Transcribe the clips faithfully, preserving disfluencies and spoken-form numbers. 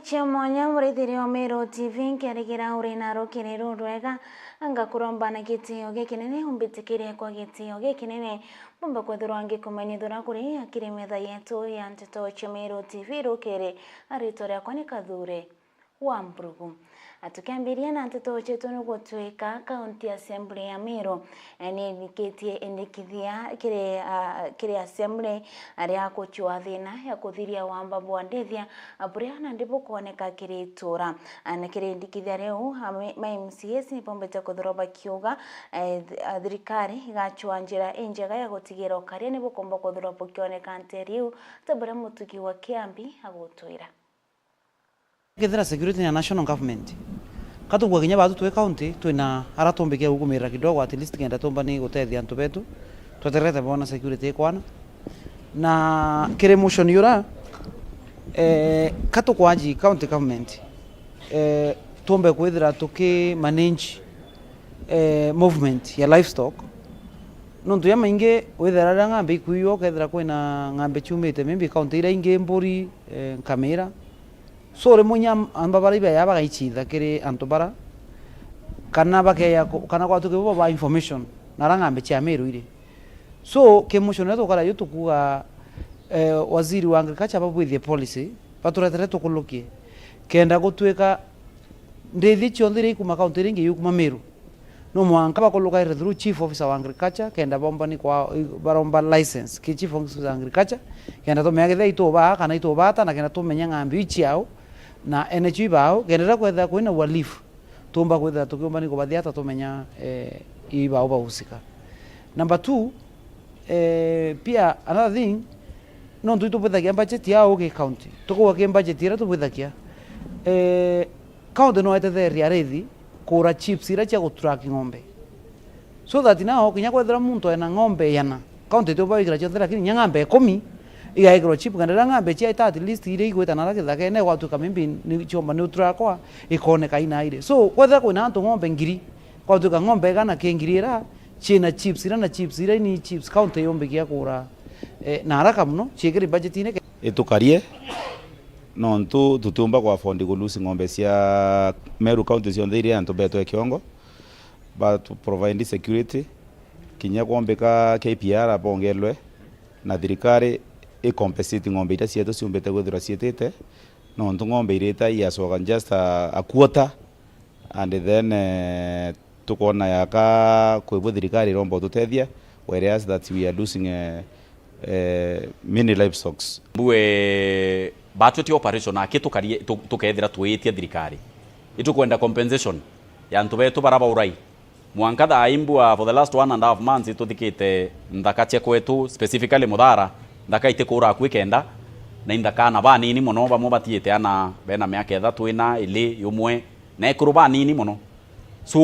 Cia mwanya, muraithiria wa Meru T V, nkerigira uri na rukiri rurwega. Ngakuromba na gitio gikinene, umbitikirie kwa gitio gikinene, mbumbe kwithirwa ngikumenyithura kuri akiri metha yetu ya nteto cia Meru T V rukiri. Ritwa riakwa ni Kathure wa Mburugu. Tukiambiria na nteto cietu, ni gutwika County Assembly ya Meru, eh, ni irikitie indikithia kiri, ah, kiri Assembly, ah, ria gucua thina ya kuthiria wamba bwa ndithia, ah, buria nandi bukwoneka kiri itura. Ah, na kiri indikithia riu, ah, ma M C As ni bombete kwithirwa bakiuga, eh, th-, ah, thirikari igacua njira injega ya gutigira ukaria ni bukomba kwithirwa bukioneka nteri iu, ta buria mutugi wa Kiambi agutwira. Kethira security ni ya national government, ka tukua kinya baatu twi county, twina ara tumbikia gukumirira kidogo, at least kenda tumba ni gutethia antu betu, tweterete boona security ikwana. Na kiri motion yura, eh, ka tukwaji county government, eh, tumbe kwithira tuki manage, eh, movement ya livestock. Nontu ya maingi withira riria ng'ombe ikuiywo, kethira kwina ng'ombe ciumite maybe county iria ingi, mburi, eh, nkamira, So, rimwe inya amba bara ibeya bagaichitha kiri antu bara, kana bakeya ku-, kana gwatuke bo ba information, na ara ng'ombe cia Meru iri. So, ki motion iria tukara yo tukuga, eh, waziri wa agriculture babwithie policy, baturetere tukulukie, kenda gutwika ndithi cionthe iria ikuma county iria ingi yukuma Meru. No mwanka bakulukaire through chief officer wa agriculture, kenda bomba ni kwa, baromba license ki chief officer wa agriculture, kenda tumenya kethira itubaa kana itubata, na kenda tumenya ng'ombe iu ciao, na ene cio ibao, kenda riria kwethira kwina uhalifu, tumba kwithira tukiumba ni kubathia ata tumenya, eh, ibao bahusika. Number two, eh, pia another thing, nontu itubwithagia budget yao ki county, tukuga ki budget iria tubwithagia, eh, County no etetherie arithi kugura chips iria cia gutrack ng'ombe. So that now, kinya kwethira muntu ena ng'ombe iana, county itiumba gwikira cionthe, lakini kinya ng'ombe ikumi igaikirwa chip, kana riria ng'ombe ciaita at least iria igwita nara kithakene, gwatuika maybe ni ciomba ni utrakwa, ikoneka inairi. So, kwethira kwina antu ng'ombe ngiri, gwatuika ng'ombe igana ki ngiri ira ciina chips iria, na chips iria ni chips county yumbikia kugura, eh, na haraka mono, ciikiri budgetine. Itukarie, nontu tutiumba ku afford ku lose ng'ombe cia Meru County cionthe iria antu betwe kiongo, ba tu provide security, kinya kwombika K P R bongerwe, na thirikari i compensate ng'ombe iria cietu ciumbite kwithirwa ciitite, nontu ng'ombe irita iacoka just a, a quarter, and then, eh, tukoona yaka kwi bu thirikari iromba ututethia, whereas that we are losing, eh, eh, many livestocks. Mbue batwiti operation aki tukarie, tu-, tukethira twiitia thirikari. Itukwenda compensation ya antu betu bara baurai. Mwanka thaa ii mbua for the last one and a half months ituthikite nthaka cia kwetu, specifically Muthara, nthaka itikuura akui kenda, na inthaka ana banini mono, bamwe batiite ana bena miaka ithatu, ina, ili, yumwe, na ekuru banini mono. So,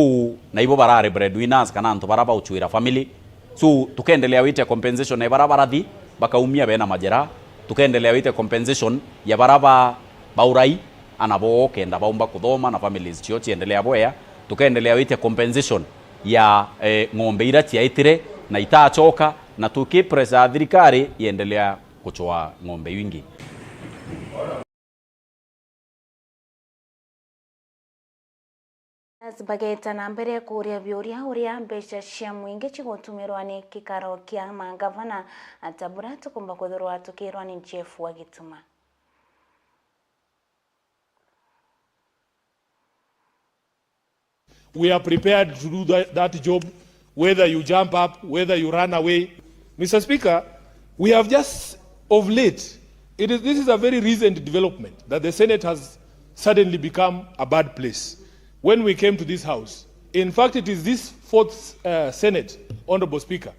na ibo barari breadwinners kana antu bara bauchuira family. So, tukendelea witia compensation ya bara barathi, bakaumia bena majera. Tukendelea witia compensation ya bara ba, baurai, ana bo kenda baumba kuthoma na families cio ciendelea bwea. Tukendelea witia compensation ya, eh, ng'ombe ira ciaitire na itacoka, na tukipressa thirikari iendelea kucwa ng'ombe iu ingi. As bageta na mbere kuria biuria uria mbeca cia mwingi cigutumirwa ni gikaro kia mangavana, ata buria tukumba kwithirwa tukirwa ni Jeff wa Gituma. We are prepared to do that, that job, whether you jump up, whether you run away. Mister Speaker, we have just, of late, it is, this is a very recent development that the Senate has suddenly become a bad place. When we came to this House, in fact, it is this fourth, uh, Senate, Honorable Speaker,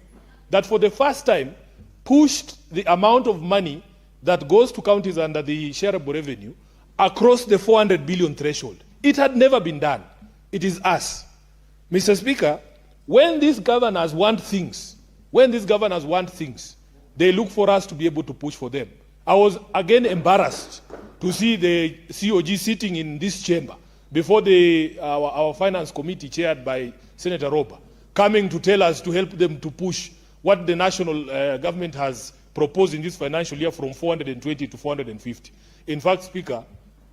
that for the first time pushed the amount of money that goes to counties under the shareable revenue across the four hundred billion threshold. It had never been done. It is us. Mister Speaker, when these governors want things, when these governors want things, they look for us to be able to push for them. I was again embarrassed to see the C O G sitting in this chamber before the, our, our finance committee chaired by Senator Roba coming to tell us to help them to push what the national, uh, government has proposed in this financial year from four hundred and twenty to four hundred and fifty. In fact, Speaker,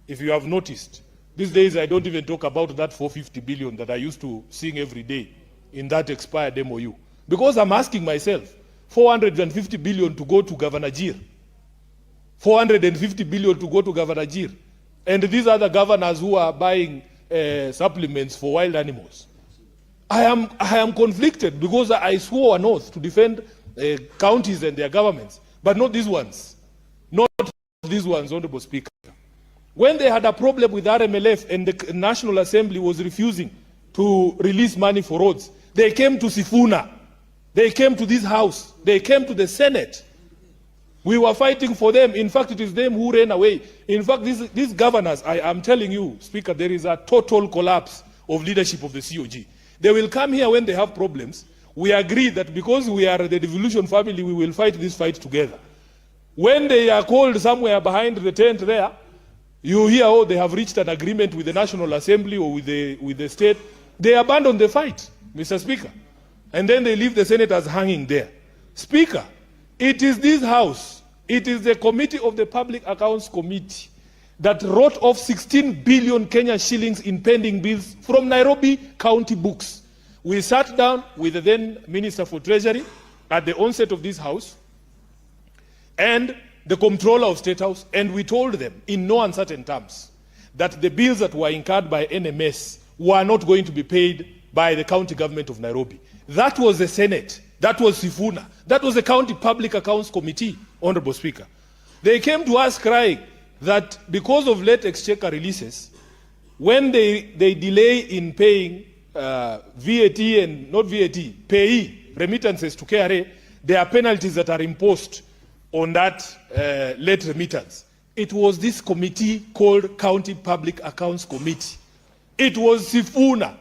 If you have noticed, these days I don't even talk about that four fifty billion that I used to sing every day in that expired M O U. Because I'm asking myself, four hundred and fifty billion to go to Governor Jir. Four hundred and fifty billion to go to Governor Jir. And these other governors who are buying, eh, supplements for wild animals. I am, I am conflicted because I swore an oath to defend, eh, counties and their governments, but not these ones. Not these ones, Honorable Speaker. When they had a problem with R M L F and the National Assembly was refusing to release money for roads, they came to Sifuna. They came to this house. They came to the Senate. We were fighting for them. In fact, it is them who ran away. In fact, these, these governors, I am telling you, Speaker, there is a total collapse of leadership of the C O G. They will come here when they have problems. We agree that because we are the devolution family, we will fight this fight together. When they are called somewhere behind the tent there, you hear, "Oh, they have reached an agreement with the National Assembly or with the, with the state." They abandon the fight, Mister Speaker. And then they leave the senators hanging there. Speaker, it is this house, it is the committee of the Public Accounts Committee that wrote off sixteen billion Kenya shillings in pending bills from Nairobi County books. We sat down with the then Minister for Treasury at the onset of this house and the Comptroller of State House, and we told them in no uncertain terms that the bills that were incurred by N M S were not going to be paid by the County Government of Nairobi. That was the Senate. That was Sifuna. That was the County Public Accounts Committee, Honorable Speaker. They came to us crying that because of late exchequer releases, when they, they delay in paying, uh, V A T and, not V A T, payee remittances to K R A, there are penalties that are imposed on that, uh, late remittance. It was this committee called County Public Accounts Committee. It was Sifuna.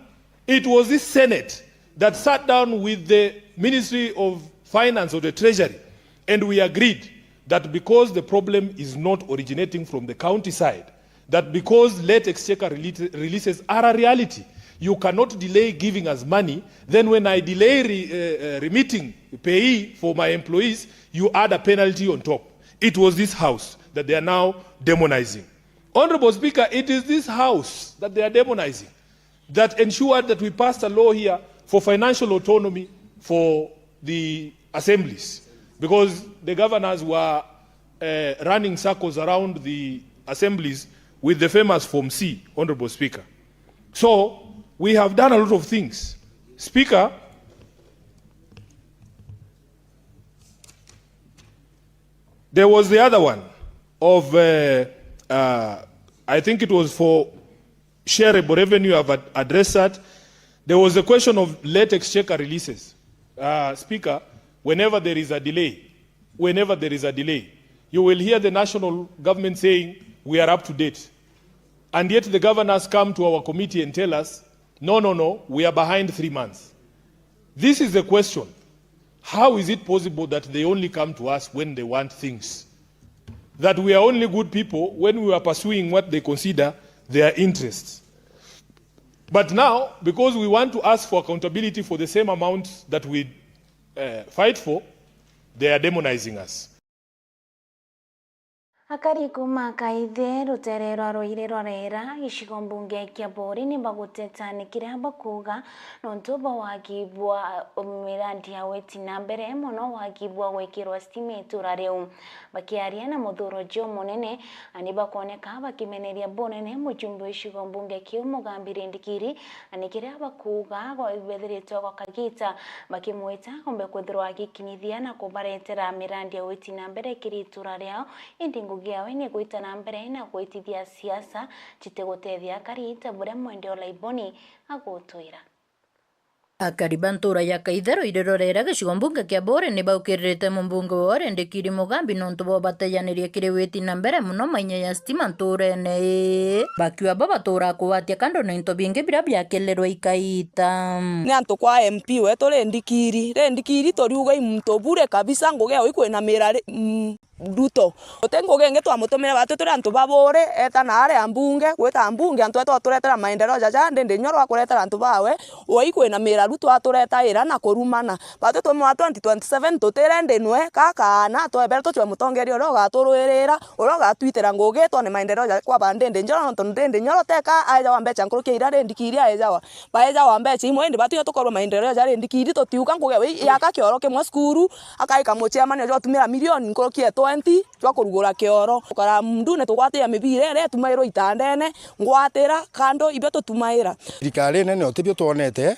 It was this Senate that sat down with the Ministry of Finance or the Treasury, and we agreed that because the problem is not originating from the county side, that because late exchequer rele-, releases are a reality, you cannot delay giving us money, then when I delay re-, uh, uh, remitting payee for my employees, you add a penalty on top. It was this house that they are now demonizing. Honorable Speaker, it is this house that they are demonizing that ensured that we passed a law here for financial autonomy for the assemblies, because the governors were, uh, running circles around the assemblies with the famous Form C, Honorable Speaker. So we have done a lot of things. Speaker, there was the other one of, uh, uh, I think it was for shareable revenue, I've ad-, addressed that. There was a question of late exchequer releases. Uh, Speaker, whenever there is a delay, whenever there is a delay, you will hear the national government saying, "We are up to date." And yet the governors come to our committee and tell us, "No, no, no, we are behind three months." This is the question. How is it possible that they only come to us when they want things? That we are only good people when we are pursuing what they consider their interests. But now, because we want to ask for accountability for the same amount that we, uh, fight for, they are demonizing us. Akari kuuma Kaithe, ruteere rwa Rwaire rwa Reera, gicigo mbunge kia Boori, ni baguteta ni kiria bakuuga nontu bwa wagi bwa mirandi ya witi na mbere, mono wagi bwa gwikirwa stima ituura riu. Bakiaria na muthuuro jumunene, ni bakwoneka bakimeneria bunene mujumbe wa gicigo mbunge kiu, Mugambi Rindikiri, na ni kiria bakuuga gwa-, bethiritwe gwa kagiita bakimwita ombe kwithirwa agikinyithia na kubaretera mirandi ya witi na mbere kiri ituura riao, indi ngugi yawe ni gwita na mbere na gwitithia siasa citigutethia akari ta buria Mwende Olaiboni agutwira. Akari ba ntuura ya Kaithe, Rwaire rwa Reera, gicigo mbunge kia Boori, ni baukiririte mumbunge wao Rindikiri Mugambi nontu bwa ubatejaniria kiri witi na mbere mono mainya ya stima ntuurene ii, bakiuga bo batuura kugwatia kando na into bingi biria biakirirwe ikaita. Ni antu kwa M P wetu Rindikiri, Rindikiri turiuga i muntu bure kabisa, ngugi yawe ikwinamira ri-, mm. Ruto. Guti ngugi ingi twamutumire, batwi turi antu ba Buuri, eta na aria mbunge, gwita mbunge, antu etu aturetera maendeleo jaja, ndindi nyo rwa kuretera antu bawe, we ikwinamira Aru twaturetaira na kurumana. Batwi twi mwa twenty twenty-seven tutirendi nwe, ka kaana, twebere tucwe mutongeria uria ugaturwirira, uria ugatwitira ngugi, twone maendeleo ja kwaba Ndindi Nyoro, nontu Ndindi Nyoro teka aejawa mbeca nkuruki ya iria Rindikiri aejawa. Baejawa mbeca imwe, indi batwi tukorwe maendeleo ja Rindikiri, tutiuga ngugi wi, yaka kioro kimwe cukuru, akaika mucemanio jwa utumira milioni nkuruki ya twenty jwa kurugura kioro. Ukara mundune tugwatira mibira iria itumairwa itandene, ngwatira, kando, ibio tutumaira. Thirikari nene utibio twonete,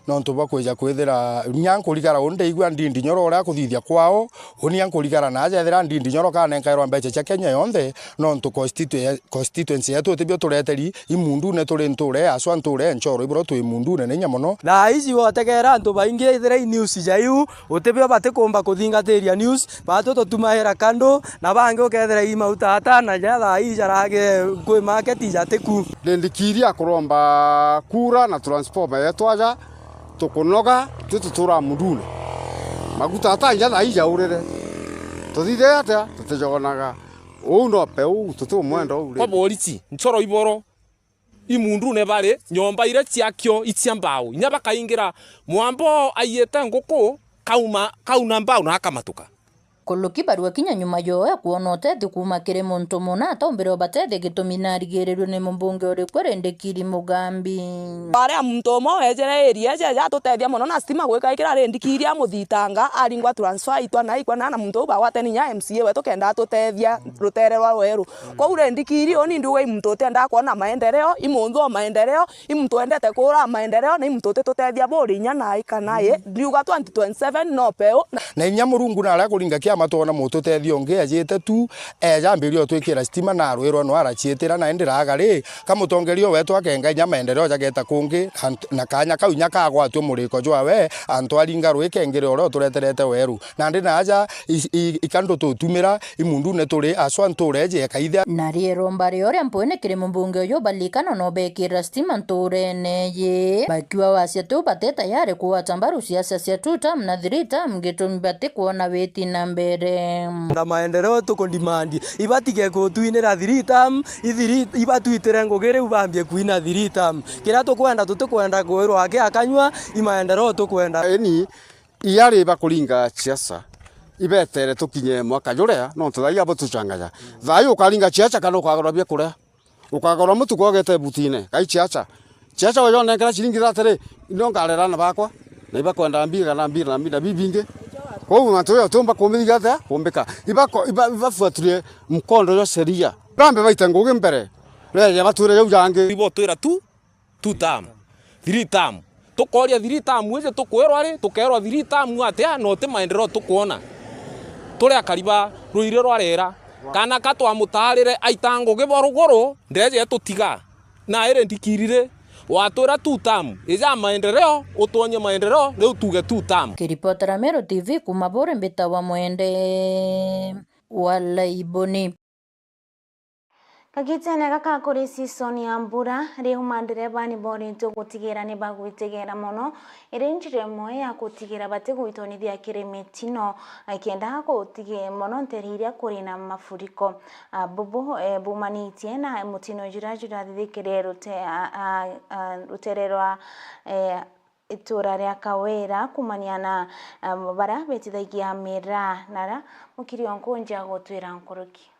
nontu bwa kwija kwithira, nia nkurigara uu ndaigua Ndindi Nyoro uria akuthithia kwao, uni ankurigara na aja ethira Ndindi Nyoro kanenkairwa mbeca cia Kenya yonthe, nontu constitu-, constituency yetu itibio tureteri, i mundune turi nture, aswa nture, nchoro iburo twi mundune na inya mono. Thaa iji wotegera antu baingi ithira i news ja iu, utibio batikumba kuthingatiria news, batu tutumaira kando, na bangi ukethira i mauta atana ja thaa ii jarage kwi market jatiku. Rindikiri akuromba kura na transformer yetu aja, tukunoga, twi tutura mundune. Maguta ata nja thaa ii jaurire. Tuthithire atia? Tutijonaga. Uu no peu, tutimwenda uu ri. Kwa boriti, nchoro iboro, i mundune bari, nyomba iria ciakio i cia mbao. Inya bakaingira mwambo aiyite nguku, kauma, kauna mbao na akamatuka. Kuruki barua kinya nyuma yoe kwona utethio kuuma kiri muntu muna ataumbire ubatethia gitumi na arigirirue ni mumbunge uriku Rindikiri Mugambi. Baria muntu umwe wejere area eje, eje atutethia mono na stima gwika ikira Rindikiri amuthitanga, aringwa transfer itwa na ikwa na, na muntu uu bagwatene inya M C A wetu kenda atutethia rutere rwa rweru. Kwou Rindikiri uni ndiuga i muntu utiendaa kwona maendeleo, i muntu o maendeleo, i muntu wendete kuura maendeleo, na i muntu utitutethia buri inya nai kana i. Ndiuga twenty twenty-seven no peu. Na inya Murungu naria kuringa kiama twona mututethia ungi ejite tu, eja ambiria utwikira stima na arwirwa no araciitira na indi raga ri, ka mutongeria wetu akenga inya maendeleo jageta kungi, na nt-, na kanya kau inya kagwatue muriko jwawe, antu aringa rwikengire uria utureterete weru. Nandi na aja i, i, ikandu tutumira, i mundune turi, aswa nture eje ekaithia. Na ri iromba rio ria mpwene kiri mumbunge uyu balikana no bekira stima nturene yi. Bakiwa wasia tu bati tayari kugwata mbaru siasa cia two term na three term gitumi batikwona witi na mbere. Na maendeleo tukundimandi, ibatige kutwinira three term, i three, ibatwitire ngugi riu bambie kwina three term. Kiria tukwenda, tutikwenda kwirwa aki akanyua, i maendeleo tukwenda. Eni, iari bakuringa siasa, ibetere tukinye mwaka juria, nontu thaai abo tuchangaja. Thaai ukaringa siasa kana ukagura biakuria? Ukagura mutu kwogete butine, kai siasa? Siasa wejonenkera ciringi thate ri, ino ngarera aana bakwa, na ibakwenda mbiri kana mbiri na mbiri na bibingi. Kwou mantu jau tiumba kumbithiga atia? Kumbika. Ibako-, iba-, ibafuatilie mkondo jwa sheria. Bambe baite ngugi mbere, beje batwire jau jangi. Ibotwira tu two term, three term. Tukoria three term iji tukwirwa ri, tukerwa three term atia, na uti maendeleo tukwona. Turi akari ba ruiri rwa rera. Kana ka twamutaarire aita ngugi bo ruguru, ndeje tutiga. Na iri ndikirire, watwira two term, ija maendeleo, utwonyie maendeleo, riu tuge two term. Kiripotera Meru T V kuma Buri, mbitawa Mwende wa Laiboni. Kagitene gaka kuri season ya mbura, riu mandereba ni boritwe gutigira ni bagwitegera mono, iri njira imwe ya gutigira batigwitonithia kiri mitino, eh, kenda gutigi-, mono nteri iria kuri na mafuriko. Ah, bubu, eh, bumanitie na mutino juria jurathithikire rute-, a, a, a, rutere rwa, eh, itura ria Kawira kumania na, ah, baria betithagia miraa, nara Mukiri o Nkunja gutwira nkuruki.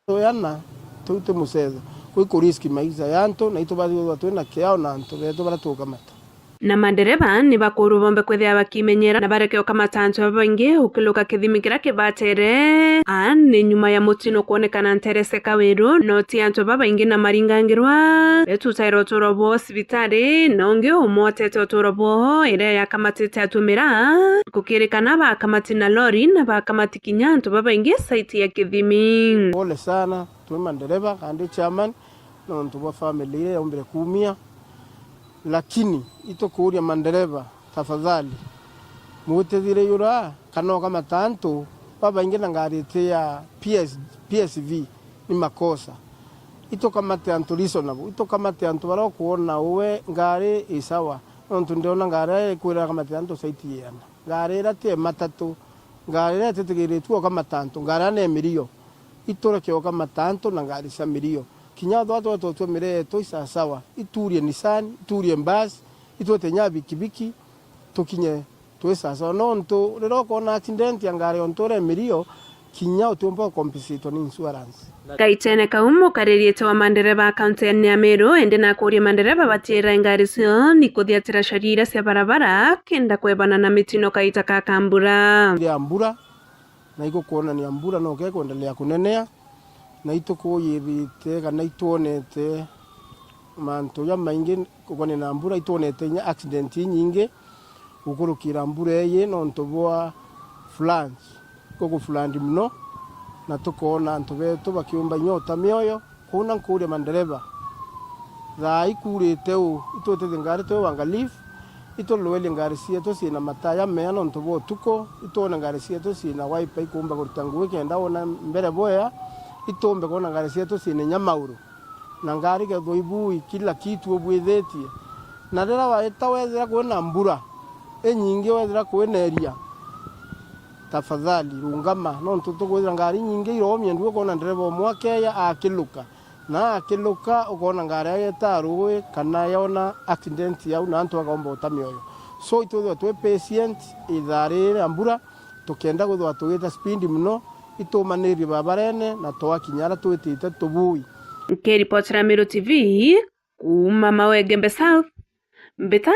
Tuyana, tuu ti mucetho. Kwi ku risk maisha ya antu, na itubati kwithirwa twina kiao na antu betu baria tukamata. Na mandereba ni bakurwa bombe kwithira bakimenyera na bareke ukamata antu babaingi ukiluka kithimi kiria kibatere. Aa ni nyuma ya mutino kwonekana ntere cia Kawiru, no ti antu babaingi na maringangirwa. Betu utaira uturo bwao cibitari, na ungi umwe utete uturo bwao iria yakamatite atumira. Gukirikana bakamati na lori na bakamati kinya antu babaingi site ya kithimi. Pole sana, twi mandereba kandi chairman, nontu bwa family iria yaumbire kuumia. Lakini itukuuria mandereba, tafadhali, mwitithire yura kana ukamata antu babaingi na ngari iti ya P S, P S V, ni makosa. Itukamate antu reasonable, itukamate antu baria ukwona uwe ngari i sawa, nontu ndiona ngari iria ikwira ikamate antu site iana. Ngari iria ti matatu, ngari iria ititigiritue ukamata antu, ngari iria ni mirio. Itureke ukamata antu na ngari cia mirio. Kinya twatwa twatwa mirio yetu i sawasawa, iturie Nissan, iturie bus, Itwite nya bikibiki, tukinye twi sawasawa. Nontu riria ukoona accident ya ngari ontu uria mirio, kinya utiumba ucompensatwa ni insurance. Gaitene kau, mukaririite wa mandereba a kaunti ya Meru, indi nakuuria mandereba batiirae ngari cio ni kuthiatira sharia iria cia barabara, kenda kwebana na mitino kaita ka kambura. Ya mbura, na igukwonania mbura no kekwendelea kunenea, na itukuyirite kana itwonete mantu jamaingi gukonie na mbura, itwonete inya accident inyingi gukurukira mbura iji nontu bwa floods, guku flood mono, na tukoona antu betu bakiumba inya uta mioyo. Kwou na nkuuria mandereba, thaa ikuurite uu, itwitite ngari twi uangalifu, ituruerie ngari cietu ciina mataa jamea nontu bwa utuku, itwone ngari cietu ciina wiper ikuumba kuruta ngugi kenda wona mbere bwea, ituumbe kwona ngari cietu ciina inya mauru. Na ngari kethirwa ibui, kila kitu ubwithitie. Na riria waita wethira kwina mbura inyingi, wethira kwina iria, tafadhali rungama, nontu tukwithira ngari inyingi iromia ndugu, ukoona ndereba umwe akeeja akiluka, na akiluka ukoona ngari yao yeta ruui kana yona accident yau na antu bakaumba uta mioyo. So itwithirwa twi patient ithaa riri ria mbura, tukienda kwithirwa tugita speed mono, itumanirie babarene na twakinya aria twitite tubui. Nkiripotera Meru T V kuuma Mawegembe South, mbita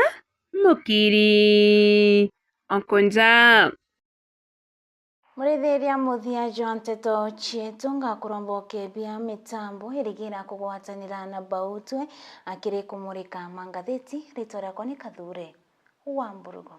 Mukiri Onkonja. Murithiria muthia jwa nteto cietu, ngakuromba ukebia mitambo irigira kugwatanira na bautwe akiri kumurika mangatheti. Ritwa riakwa ni Kathure wa Mburugu.